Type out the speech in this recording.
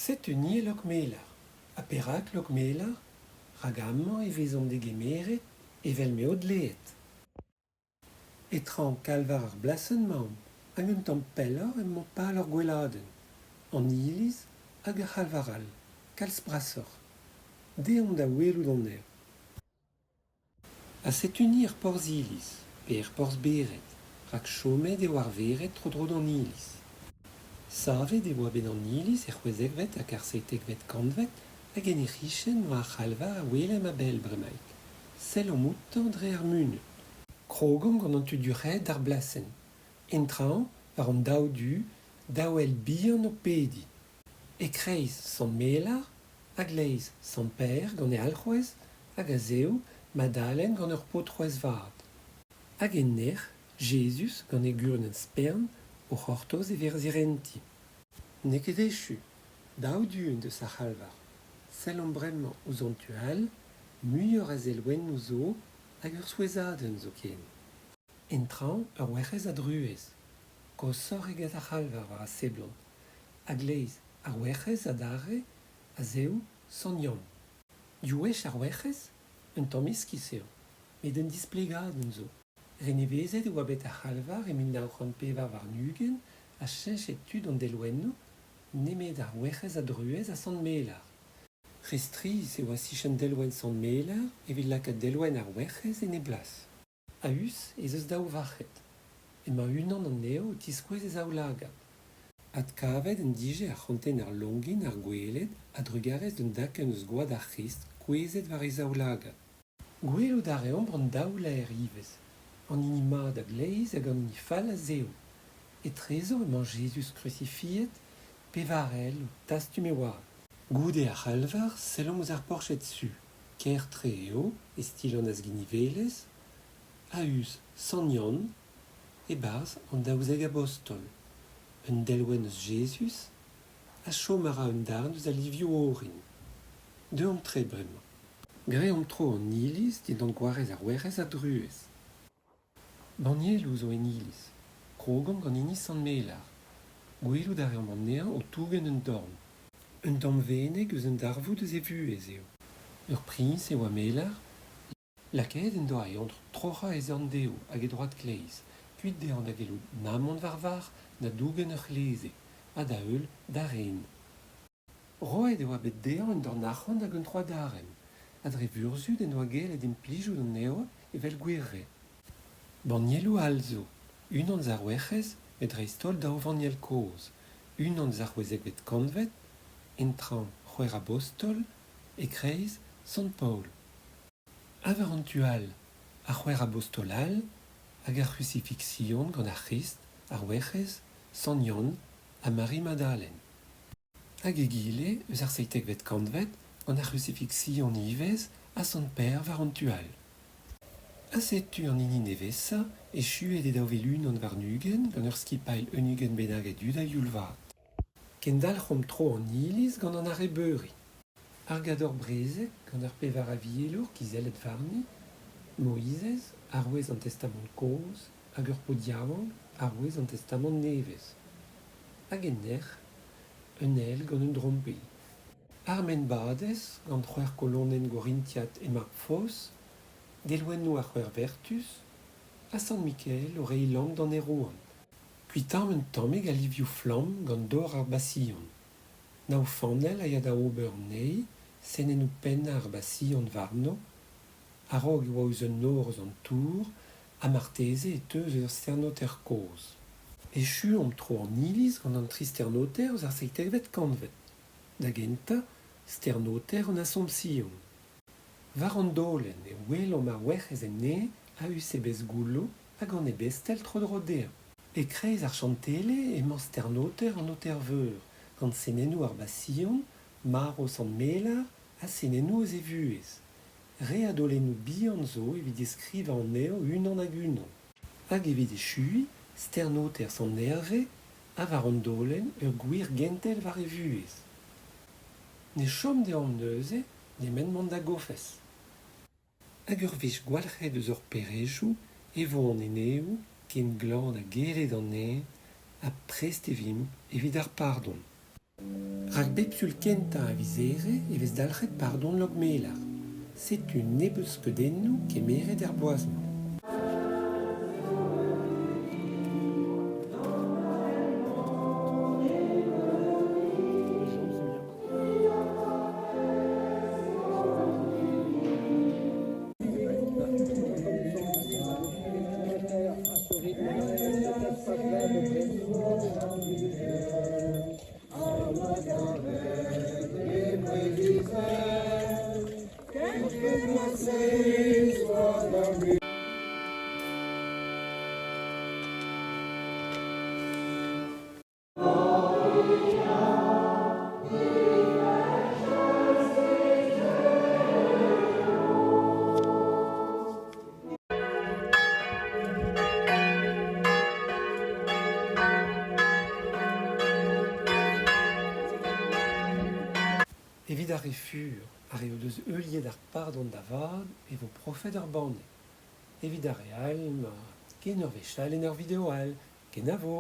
Setu ni e Lokmelar. Ha perak Lokmelar ? Rak amañ e vezomp degemeret evel m'eo dleet. E traoñ kalvar ar blasenn emaomp hag un tamm pelloc'h emañ pal hor gweladenn, an iliz hag ur c'halvar all, kalz brasoc'h. Deomp da welout anezho. Ha setu-ni er porzh-iliz, pe er porzh-bered, rak chomet eo ar vered tro-dro d'an iliz. Savet e oa bet an iliz er c'hwezekvet hag ar seitekvet kantved hag en he c'hichen emañ ar c'halvar a welemp a-bell bremaik. Sellomp outañ dre ar munud. Krogomp gant an tu durc'haet d'ar blasenn. En traoñ, war an daou du, daou ael bihan o pediñ. E-kreiz Sant-Melar, a-gleiz Sant-Pêr gant e alc'hwez hag a-zehou Madalen gant ur paotr c'hwezh-vat. Hag en nec'h, Jezuz gant e gurunenn spern o c'hortoz e verzherenti. N'eo ket echu. Daou du en deus ar c'halvar. Sellomp bremañ ouzh an tu all, muioc'h a zelwennoù zo hag ur souezhadenn zoken. En traoñ, ur werc'hez a druez, koshoc'h eget ar c'halvar war a seblant. A-gleiz, ar Werc'hez adarre, a-zehou, Sant Yann. Div wech ar Werc'hez ? Un tamm iskis eo, met un displegadenn zo. Renevezet e oa bet ar c'halvar e 1924 ha cheñchet tu d'an delwennoù, nemet ar Werc'hez a Druez ha Sant Melar. Re strizh e oa sichenn delwenn Sant Melar evit lakaat delwenn ar Werc'hez en e blas. A-us ez eus daou varc'hed. Emañ unan anezho o tiskouez e zaoulagad. Adkavet en dije ar c'hantener Longin ar Goueled a-drugarez d'un dakenn eus gwad ar C'hrist kouezhet war e zaoulagad. Gwelout a reomp an daou laer ivez, an hini mat a-gleiz hag an hini fall a-zehou. Etrezo emañ Jezuz krusifiet, pevar ael o tastum e wad. Goude ar c'halvar, sellomp ouzh ar porched su. Kaer-tre eo e stil an Azginivelezh, a-us Sant Yann, e-barzh an daouzek abostol, un delwenn eus Jezuz, ha chom a ra un darn eus al livioù orin. Deuomp-tre bremañ. Greomp tro an iliz dindan gwarez ar Werc'hez a Druez. Bannieloù zo en iliz. Krogomp gant hini Sant-Melar. Gwelout a reomp anezhañ o tougen un dorn. Un damveneg eus un darvoud eus e vuhez eo. Ur priñs e oa Melar, Lakaet en doa e eontr troc'hañ e zorn dehou hag e droad kleiz, kuit dezhañ da gellout na mont war varc'h na dougen ur c'hleze, ha da heul da ren. Roet e oa bet dezhañ un dorn arc'hant hag un troad arem, ha dre vurzhud en doa gellet implijout anezho evel gwir re. Bannieloù all zo, unan eus ar Werc'hez, met dreist-holl daou vanniel kozh, unan eus ar c'hwezekvet kantved, en traoñ c'hwec'h abostol, e-kreiz Sant-Paol. Ha war an tu all, ar c'hwec'h abostol all hag ar c'hrusifiksion gant ar C'hrist, ar Werc'hez, Sant Yann ha Mari Madalen. Hag egile eus ar seitekvet kantved gant ar c'hrusifiksion ivez ha Sant Pêr war an tu all. Ha setu an hini nevesañ, echuet e 2021 gant ur skipailh un ugent bennak a dud a-youl vat. Kendalc'homp tro an iliz gant an arrebeuri. Ar gador-brezeg gant ar pevar avielour kizellet warni, Moizez, arouez an Testamant Kozh, hag ur paotr yaouank, arouez an Testamant Nevez. Hag en nec'h, un ael gant un drompilh. Ar maen-badez, gant c'hwec'h kolonenn gorintiat e mab Foz, delwennoù ar c'hwec'h vertuz, ha Sant Mikael o reiñ lamm d'an aerouant. Kuitaomp un tammig a livioù flamm gant dor ar Basion. Nav fanell a ya da ober anezhi, senennoù pennañ ar Basion warno. A-raok e oa ouzh un nor eus an tour ha marteze e teu eus ur stern-noter kozh. Echuomp tro an iliz gant an tri stern-noter eus ar seitekvet kantved. Da gentañ, stern-noter an Asompsion. War an daolenn e welomp ar Werc'hez en neñv a-us he bez goullo hag an ebestel tro-dro dezhañ. E-kreiz ar chantele emañ stern-aoter an aoter-veur, gant senennoù ar Basion, marv Sant Melar ha senennoù eus e vuhez. Re a daolennoù bihan zo evit deskrivañ anezho unan hag unan. Hag evit echuiñ, stern-aoter Sant Herve ha war an daolenn ur gwir gentel war e vuhez. Ne chom deomp neuze nemet mont da gofes. Hag ur wech gwalc'het eus hor perejoù e vo hon eneoù ken glan ha gellet an neñv ha prest e vimp evit ar pardon. Rak bep Sul kentañ a viz Here e vez dalc'het pardon Lokmelar. Setu un nebeud skeudennoù kemeret er bloaz-mañ. Evit ar re fur, ar re o deus heuliet ar pardon da vat e vo profet ur banne. Evit ar re all, ma, ken ur wech all en ur video all. Kenavo !